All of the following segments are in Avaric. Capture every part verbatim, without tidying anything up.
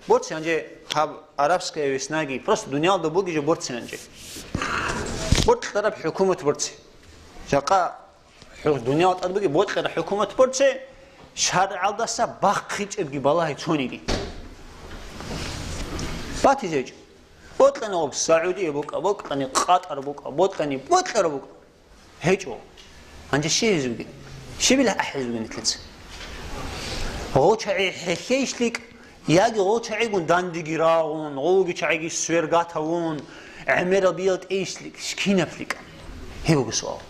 Борци гьанже гьаб арабская веснаги, просто дуниялда буги жо борци гьанже. Бокьараб хӀукумат борци. Жакъа хӀу-, дуниялда тӀад буги бокьараб хӀукумат борци, шаргӀалдаса бахъичӀебги балагье цониги. БатизечӀо. Бокьани гъоб Саудия букӀа, бокьани Къатар букӀа, бокьани бокьараб букӀа. ГьечӀо. Гьанже щиб гьезулги? Щибила ахӀизулги нилъеца? ГъочагӀи хӀехьейищ лъикӀ, яги гъочагӀигун дандеги рагъун, гъовги чагӀиги свергатавун, гӀемерал биял тӀейищ лъикӀ, кинаб лъикӀ? Гьеб буго суал.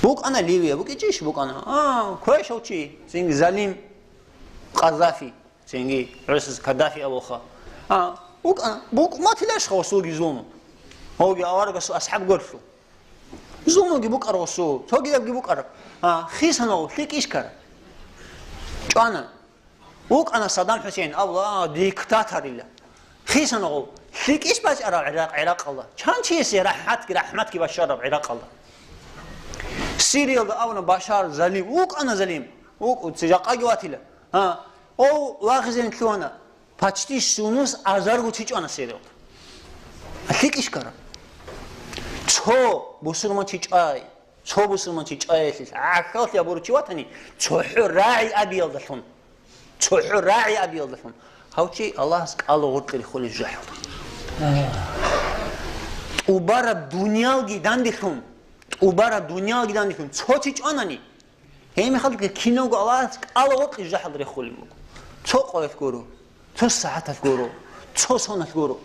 БукӀана Ливия, букӀичӀищ букӀана? А, квешав чи, цинги залим Къазафи. Цинги гӀурусаз Каддафи абулха. А, букӀана, букӀ-, матилашха гъосулги зулму. Гьавги аварагасул асхӀаб горлъу. Зулмуги букӀар гъосул, цогидабги букӀар. А, хисанав лъикӀ ишкар. ЧӀвана. ВукӀана Саддам ХӀусейн, абула, а, диктаторила. Хисанав лъикӀ иш бачӀарав ГӀиракъ-, ГӀиракъалда. Чан чиясе рахӀатги, рахӀматги башарав ГӀиракъалда. Сириялда абуна Башар залим, вукӀана залим. ВукӀу, ци жакъаги ватила. А, Ов вахизен лъугьана, почти щунус азарго чи чӀвана сериялда. ЛъикӀищ ккараб? Цо бусурман чи чӀвай, цо бусурман чи чӀваялъе гӀахьаллъи абурав чи ватани, цохӀо рагӀи абиялдалъун. ЦохӀо рагӀи абиялдалъун. Гьав чи Аллагьас кӀала гъоркье рехулеб жо гьалда. ТӀубараб дуниялги данделъун, тӀубараб дуниялги данделъун, цо чи чӀванани, Гьеб мехалда киналго Аллагьас кӀала гъоркье жахӀал рехулеб буго. Цо къоялъ гуро, цо сагӀаталъ гуро, цо соналъ гуро.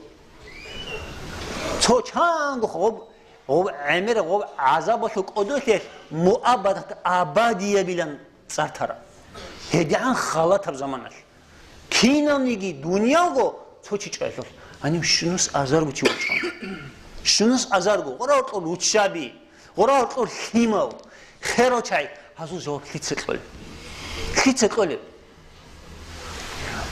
Цо чанго гъоб, гъоб гӀемер, гъоб гӀазабалъул кӀодолъиялъ муаббадат абадиябилан цӀар тара. ГьедигӀан халатаб заманалъ. Киналниги дуниялго цо чи чӀваялъул, гьанив щунус азарго чи вачӀана. Щунус азарго, гъорал кьол руччаби, гъорал кьол лъимал, херал чай, гьазул жаваб лъица кьолеб? Лъица кьолеб?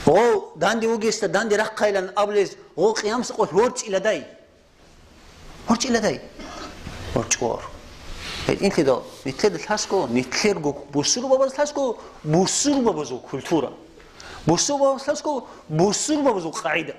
Гъов данде вугесда данде рахъайилан абулез, гъов къиямас къо гьорчӀиладай. ГьорчӀиладай. ГьорчӀор. Гьединлъидал, нилъеда лъасго, нилъерго бусурбабаз лъасго, бусурбабазул культура. Бусурбабаз лъасго, бусурбабазул къагӀида.